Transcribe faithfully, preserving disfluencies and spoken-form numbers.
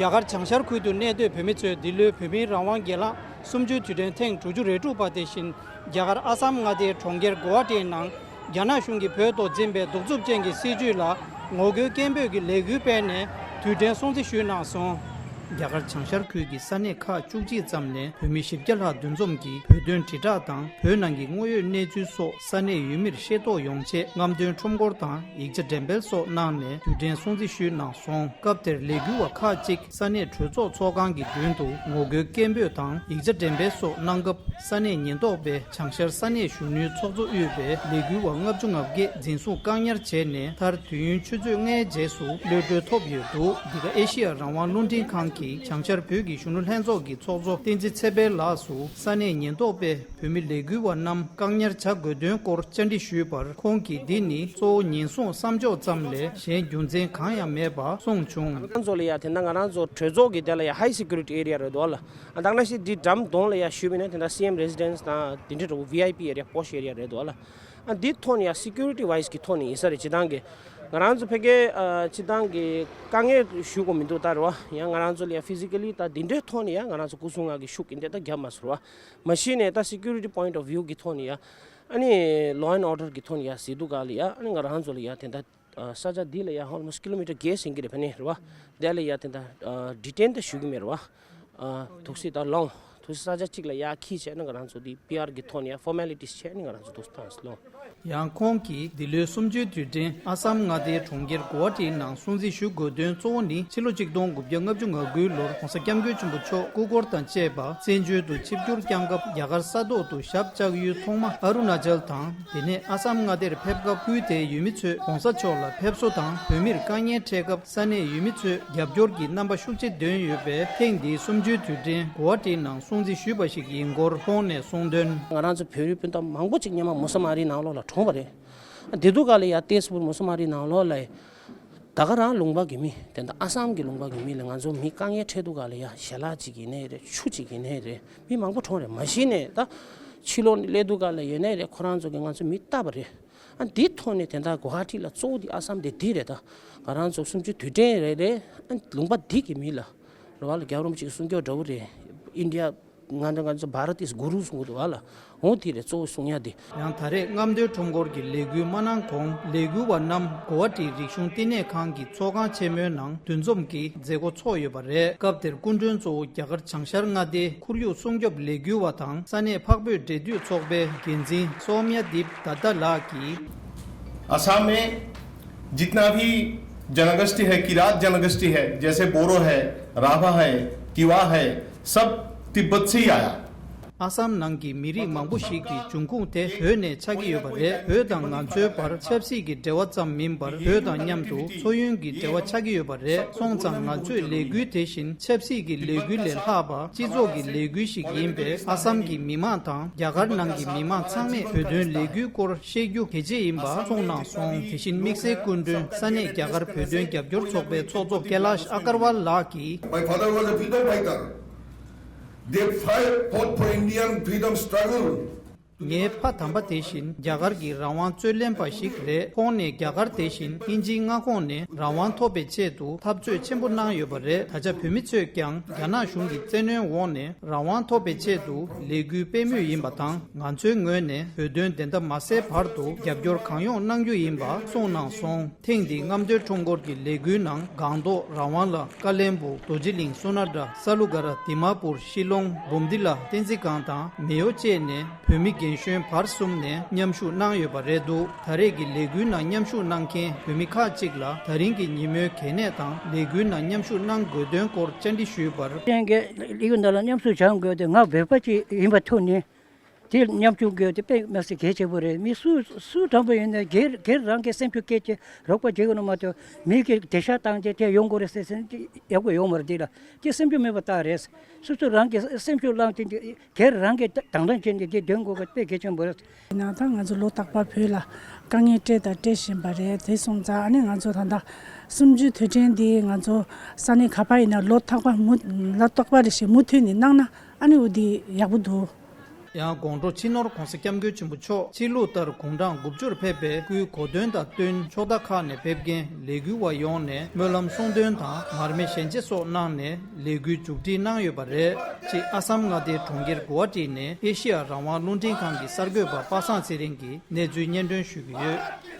རྒྱ་གར་བྱང་ཤར་ཁུལ་དུ་གནས་སྡོད་བོད་མི་ཚོས་འདི་ལོའི་བོད་མིའི་རང་དབང་སྒེར་ལངས་གསུམ་བཅུའི་དུས་དྲན་ཐེངས་དྲུག་ཅུ་རེ་དྲུག་པ་དེ་བཞིན་རྒྱ་གར་ཨ་སམ་མངའ་སྡེའི་གྲོང་ཁྱེར་གོ་ཧ་ཊིའི་ནང་རྒྱ་ནག་གཞུང་གིས་བོད་ཐོག་འཛིན་པའི་གདུག་རྩུབ་ཅན་གྱི་སྲིད་བྱུས་ལ་ངོ་རྒོལ་སྐད་འབོད་ཀྱི་ལས་འགུལ་སྤེལ་ནས་དུས་དྲན་སྲུང་བརྩི་ཞུས་གནང་སོང་། རྒྱ་གར་བྱང་ཤར་ཁུལ་གྱི་ས་གནས་ཁག་བཅུ་གཅིག་ཙམ་ནས་བོད་མི་བཞི་བརྒྱ་ལྷག་འདུ་འཛོམས་ཀྱིས་བོད་དོན་དྲིལ་བསྒྲགས་དང་བོད་ནང་གི་དངོས་ཡོད་གནས་ཚུལ་སོགས་ས་གནས་ཡུལ་མིར་ཤེས་རྟོགས་ཡོང་ཆེད་རྔམ་སྟོན་ཁྲོམ་སྐོར་དང་ཡིག་ཆ་འགྲེམས་སྤེལ་སོགས་གནང་ནས་དུས་དྲན་སྲུང་བརྩི་ཞུས་གནང་སོང་། སྐབས་དེར་ལས་འགུལ་བ་ཁག་ཅིག་ས་གནས་གྲོས་ཚོགས་ཚོགས་ཁང་གི་མདུན་དུ་ངོ་རྒོལ་སྐད་འབོད་དང་ཡིག་ཆ་འགྲེམས་སྤེལ་སོགས་གནང་སྐབས། ས་གནས་ཉེན་རྟོག་པས་བྱང་ཤར་ས་གནས་གཞོན་ནུའི་ཚོགས་གཙོ་དབུས་པའི་ལས་འགུལ་བ་ལྔ་བཅུ་ང་བརྒྱད་འཛིན་བཟུང་བཀག་ཉར་བྱས་ནས་མཐར་དུས་ཡུན་ཆུ་ཚོད་ལྔའི་རྗེས་སུ་གློད་གྲོལ་ཐོབ་ཡོད་འདུག་འདི་ག་ཨེ་ཤི་ཡ་རང་དབང་རླུང་འཕྲིན་ཁང་གིས་བྱང་ཤར་བོད་ཀྱི་གཞོན་ནུ་ལྷན་ཚོགས་ཀྱི་ཚོགས་གཙོ་བསྟན་འཛིན་ཚེ་དཔལ་ལགས་སུ་ས་གནས་ཉེན་རྟོག་པས་བོད་མི་ལས་འགུལ་བ་རྣམས་བཀག་ཉར་བྱ་དགོས་དོན་སྐོར་བཅར་འདྲི་ཞུས་པར། ཁོང་གིས་འདི་ནི་གཙོ་བོ་ཉེན་སྲུང་བསམ་ཕྱོགས་ཙམ་ལས་གཞན་རྒྱུ་མཚན་གང་ཡང་མེད་པ་གསུངས་བྱུང་། ང་རང་ཚོ་ལ་ཡ་དེ་འདྲ་ང་རང་ཚོ་གྲོས་ཚོགས་ཀྱི་དེ་ལ་ཡ་ཧའི་སི་ཀུ་རི་ཊི་ཨེ་རི་ཡ་རེད་འདུག་ལ། ཨ་ད་ང་ཞིག་འདི་འགྲམ་གདོང་ལ་ཡ་ཞུས་པ་ཡིན་ན་དེ་འདྲ་སི་ཨེམ་རེ་སི་ཌེན་སི་དང་དེ་འདྲ་འདྲ་བོ་ཝི་ཨའི་པི་ཨེ་རི་ཡ་པོ་ཤི་ཨེ་རི་ཡ་རེད་འདུག་ལ། ཨ་འདི་ཐོག་ནས་ཡ་སི་ཀུ་རི་ཊི་ཝའི་སི་གི་ཐོག་ནས་ཡིན་ས་རེད། སྤྱི་བཏང་གི་ང་རང་ཚོ་ཕ་གིའི་ཨ་སྤྱི་བཏང་གི་དཀའ་ངལ་ཞུ་དགོས་མི་འདུག་ད་རེད་བ། ཡང་ང་རང་ཚོ་ལ་ཡ་ཕི་ཟི་ཀ་ལི་ད་འདི་འདྲའི་ཐོག་ནས་ཡ་ང་རང་ཚོ་སྐུ་སྲུང་ང་གི་ཤུགས་ཀྱིས་འདི་ད་བརྒྱབ་མ་སོང་རེད་བ། མ་གཞི་ནས་ད་སི་ཀུ་རི་ཊི་པོ་ཡིན་ཊི་ཨོཕ་ཝིའུ་གི་ཐོག་ནས་ཡ་ཨ་ནི་ལོ་ཨེན་ཨོར་ཌར་གི་ཐོག་ནས་ཡ་ཟེར་དུས་ག་ལ་ཡ་ཨ་ནི་ང་རང་ཚོ་ལ་ཡ་དེ་འདྲ། ཨ་ས་ཆ་འདི་ལ་ཡ་ཧོལ་མོ་སི་ཀི་ལོ་མི་ཊར་བརྒྱད་ཟིན་གྱི་རེད་ཕ་ནི་རེད་བ། དེ་ལ་ཡ་དེ་འདྲ་ཨ་ཌི་ཊེན་ད་ཞུ་གི་མེད་རེད་བ། ཨ་ཐུགས་སྲིད་ད་ལོང་ཐུགས་སྲིད་ས་ཆ་གཅིག་ལ་ཡ་ཁྱི་བྱས་ན་ང་རང་ཚོ་འདི་པི་ཨར་གི་ཐོག་ནས་ཡ་ཕོར་མེ་ལི་ཊིས་བྱས་ནས་ང་རང་ཚོ་ཐུགས་སྲིད་བཏང་སོང་། ཡང་ཁོང་གིས་འདི་ལོའི་གསུམ་བཅུའི་དུས་དྲན་ཨ་སམ་མངའ་སྡེའི་གྲོང་ཁྱེར་གོ་ཧ་ཊིའི་ནང་སྲུང་བརྩི་ཞུ་དགོས་དོན་གཙོ་བོ་ནི་ཕྱི་ལོ་ཆིག་སྟོང་དགུ་བརྒྱ་ལྔ་བཅུ་ང་དགུའི་ལོར་༸གོང་ས་༸སྐྱབས་མགོན་ཆེན་པོ་མཆོག་སྐུ་འཁོར་དང་བཅས་པ་བཙན་བྱོལ་དུ་ཆིབས་བསྒྱུར་བསྐྱངས་སྐབས་རྒྱ་གར་ས་ཐོག་ཏུ་ཞབས་བཅགས་ཡུལ་ཐོག་མ་ཨ་རུ་ན་ཅལ་དང་། དེ་ནས་ཨ་སམ་མངའ་སྡེར་ཕེབས་སྐབས་ཁུལ་དེའི་ཡུལ་མི་ཚོས་༸གོང་ས་མཆོག་ལ་ཕེབས་བསུ་དང་བོད་མིར་དཀའ་ངལ་འཕྲད་སྐབས་ས་གནས་ཡུལ་མི་ཚོས་རྒྱབ་སྐྱོར་གྱི་རྣམ་པ་ཤུགས་ཆེ་འདོན་ཡོད་པས། ཐེངས་འདིའི་གསུམ་བཅུའི་དུས་དྲན་གོ་ཧ་ཊི་ནང་སྲུང་བརྩི་ཞུས་པ་ཞིག་ཡིན་སྐོར་ཁོང་ནས་གསུངས་དོན། ང་རང་ཚོ་བོད་རིགས་སྤུན་ཟླ་མང་པོ་ཅིག་སྔོན་མ་མུ་སམ་ཨ་རིའི་ནང་ལོགས་ལ་གྲོངས་པ་རེད། དེ་དུས་ག་ལ་ཡ་ཏེས་པུར་མུ་སམ་ཨ་རིའི་ནང་ལོགས་ལ་ད་ག་རང་ལུང་པ་གི་མི་དེ་འདྲ་ཨ་སམ་གི་ལུང་པ་གི་མི་ལ་ང་ཚོ་མི་དཀའ་ངལ་འཕྲད་དུས་ག་ལ་ཡ་ཞལ་ལག་ཅིག་ཡིན་ནའི་རེད། ཆུ་ཅིག་ཡིན་ནའི་རེད། མི་མང་པོ་གྲོངས་རེད། མ་གཞི་ནས་ད་ཕྱི་ལོགས་ནས་སླེབས་དུས་ག་ལ་ཡོད་ནའི་རེད། ཁོ་རང་ཚོ་གིས་ང་ཚོ་མི་བལྟས་པ་རེད། ཨ་འདིའི་ཐོག་ནས་དེ་འདྲ་གོ་ཧ་ཊི་ལ་གཙོ་བོ་དེ་ཨ་སམ་དེ་འདི་རེད། ད་ང་རང་ཚོ་གསུམ་བཅུའི་དུས་དྲན་རེད་རེད། ཨ་ལུང་པ་འདི་གི་མི་ལ་རེད་བ་ལ། རྒྱལ་བ་རིན་པོ་ཆེ་གི་གསུང་སྐྱོར་འདྲ་བོ་རེད། ཨིན་ཌི་ཡ་ང་འདྲ་ང་ཚོ་བྷ་ར་ཏི་གུ་རུ་གསུང་གི་འདུག་བ་ལ། འོ་དེ་རེད་གཙོ་བོ་གསུང་ཡ་དེ། ཡང་ད་རེས་རྔམ་སྟོན་ཁྲོམ་སྐོར་གྱི་ལས་འགུལ་མ་གནང་གོང་ལས་འགུལ་བ་རྣམས་གོ་ཧ་ཊི་རིག་གཞུང་བསྟི་གནས་ཁང་གི་ཚོགས་ཁང་ཆེན་མོའི་ནང་འདུ་འཛོམས་ཀྱིས་མཛད་སྒོ་ཚོགས་ཡོད་པ་རེད། སྐབས་དེར་སྐུ་མགྲོན་གཙོ་བོ་རྒྱ་གར་བྱང་ཤར་མངའ་སྡེའི་ཁོར་ཡུག་སྲུང་སྐྱོབ་ལས་འགུལ་བ་དང་ས་གནས་འཕགས་བོད་འབྲེལ་མཐུད་ཚོགས་པའི་འགན་འཛིན་སོམ་ཡ་དིབ་དཱ་ཏཱ་ལགས་ཀྱིས། असम में जितना भी जनगोष्ठी है, किरात जनगोष्ठी है, जैसे बोरो है, राभा है, तिवा है, सब तिब्बत से ही आया। ཨ་སམ་ནང་གི་མི་རིགས་མང་པོ་ཞིག་གི་འབྱུང་ཁུངས་དེ་བོད་ནས་ཆགས་ཀྱི་ཡོད་པ་རེད། བོད་དང་ང་ཚོའི་བར་ཆབ་སྲིད་ཀྱི་འབྲེལ་བ་ཙམ་མིན་པར་བོད་དང་མཉམ་དུ་མཚོ་ཡུན་གྱི་འབྲེལ་བ་ཆགས་ཀྱི་ཡོད་པ་རེད། སོང་ཙང་ང་ཚོའི་ལས་འགུལ་དེ་བཞིན་ཆབ་སྲིད་ཀྱི་ལས་འགུལ་ལས་ལྷག་པ་སྤྱི་ཚོགས་ཀྱི་ལས་འགུལ་ཞིག་ཡིན་པས། ཨ་སམ་གྱི་མི་མང་དང་རྒྱ་གར་ནང་གི་མི་མང་ཚང་མས་བོད་དོན་ལས་འགུལ་སྐོར་ཤེས་རྒྱུ་གལ་ཆེ་ཡིན་པ་གསུངས་གནང་སོང་། དེ་བཞིན་དམིགས་བསལ་སྐུ་མགྲོན་ས་གནས་རྒྱ་གར་བོད་དོན་རྒྱབ་སྐྱོར་ཚོགས་པའི་ཚོགས་གཙོ་ཀེ་ལཱཤ་ཨ་ཀར་ཝལ་ལགས་ཀྱིས། My father was a freedom fighter. They fight, fought for Indian freedom struggle. ངའི་ཕ་དམ་པ་དེ་བཞིན་རྒྱ་གར་གྱི་རང་དབང་རྩོད་ལེན་པ་ཞིག་རེད། ཁོང་ནས་རྒྱ་གར་དེ་བཞིན་དབྱིན་ཇིའི་མངའ་ཁོངས་ནས་རང་དབང་ཐོབ་པའི་ཆེད་དུ་འཐབ་རྩོད་ཆེན་པོ་གནང་ཡོད་པ་རེད། ད་ཆ་བོད་མི་ཚོས་ཀྱང་རྒྱ་ནག་གཞུང་གི་བཙན་གནོན་འོག་ནས་རང་དབང་ཐོབ་པའི་ཆེད་དུ་ལས་འགུལ་སྤེལ་མུས་ཡིན་པ་དང་། ང་ཚོའི་ངོས་ནས་བོད་དོན་བདེན་མཐའ་མ་གསལ་བར་དུ་རྒྱབ་སྐྱོར་གང་ཡོང་གནང་རྒྱུ་ཡིན་པ་གསུངས་གནང་སོང་། ཐེངས་འདིའི་རྔམ་སྟོན་ཁྲོམ་སྐོར་གྱི་ལས་འགུལ་ནང་སྒང་ཏོག་རང་དབང་ལ་ཀ་ལོན་སྦུག་རྡོ་རྗེ་གླིང་སོ་ན་སྒྲ་ས་ལུ་ག་ར་དི་མ་པུར་ཤི་ལོང་འབུམ་སྡི་ལ་བསྟན་འཛིན་སྒང་དང་མེ་ཡོ་བཅས་ནས་བོད་མི་རྒན་གཞོན་བར་གསུམ་ནས་མཉམ་ཞུགས་གནང་ཡོད་པ་རེད་འདུག་ད་རེས་ཀྱི་ལས་འགུལ་ནང་མཉམ་ཞུགས་གནང་མཁན་བོད་མི་ཁག་ཅིག་ལ་ད་རིང་གི་ཉིན་མོའི་གལ་གནད་དང་ལས་འགུལ་ནང་མཉམ་ཞུགས་གནང་དགོས་དོན་སྐོར་བཅར་འདྲི་ཞུས་པར། ཅན་གྱི་ལས་འགུལ་འདི་ལ་མཉམ་ཞུགས་བྱ་དགོས་ཏེ་ང་བོད་པ་ཅིག་ཡིན་པ་ཐུག་ནས། དེ་མཉམ་ཞུགས་དགོས་དེ་དཔེ་མི་སྲིད་གལ་ཆེ་པོ་རེད། མི་སུ་སུ་དྲང་པོ་ཡིན་ན་སྒེར་སྒེར་རང་གི་སེམས་ཤུགས་སྐྱེད་ཀྱི་རོགས་པ་བྱེད་དགོས་ནོ་མ་གཏོགས་མི་གི་དེ་ཤ་བཏང་རྗེས་དེ་ཡོང་དགོས་རེད་ཟེར་ཟེར་ན་ཡག་པོ་ཡོང་མ་རེད། དེ་ལ་དེ་སེམས་ཤུགས་མེད་པ་ལྟར་རེད། སོ་སོ་རང་གི་སེམས་ཤུགས་བླངས་ཏེ་སྒེར་རང་གི་དང་ལེན་བྱས་ནས་དེ་འདོན་དགོས་པ་དཔེ་གལ་ཆེན་པོ་རེད། ཡིན་ན་ད་ང་ཚོ་ལོ་རྟག་པར་བོད་ལ་དཀའ་ངལ་སྤྲད་དང་སྤྲད་བཞིན་པ་རེད། དེ་སོང་ཙང་ཨ་ནི་ང་ཚོ་ད་ལྟ་གསུམ་བཅུའི་དུས་དྲན་འདི་ང་ཚོ་ས་གནས་ག་པར་ཡིན་ན་ལོ་རྟག་པར་མུ་ལོ་རྟག་པར་རེ་བཞིན་མུ་མཐུད་ནས་གནང་ན་ཨ་ནི་འོ་འདི་ཡག་པོ་འདུག་ཡང་དགོང་དྲོ་སྤྱི་ནོར་༧གོང་ས་༧སྐྱབས་མགོན་ཆེན་པོ་མཆོག་ཕྱི་ལུགས་ལྟར་དགུང་གྲངས་དགུ་བཅུར་ཕེབས་པའི་སྐུའི་གོ་སྟོན་དང་བསྟུན་ཕྱོགས་མཐའ་ཁག་ནས་ཕེབས་མཁན་ལས་འགུལ་བ་ཡོངས་ནས་སྨོན་ལམ་གསུང་འདོན་དང་མར་མེ་ཞལ་མཇལ་སོགས་གནང་ནས་ལས་འགུལ་མཇུག་སྒྲིལ་གནང་ཡོད་པ་རེད། ཅེས་ཨ་སམ་མངའ་སྡེའི་གྲོང་ཁྱེར་གུ་ཝ་ཊི་ནས་ཨེ་ཤེ་ཡ་རང་དབང་རླུང་འཕྲིན་ཁང་གི་གསར་འགོད་པ་པ་སངས་ཚེ་རིང་གིས་གནས་ཚུལ་སྙན་སྒྲོན་ཞུས་ཀྱི་ཡོད།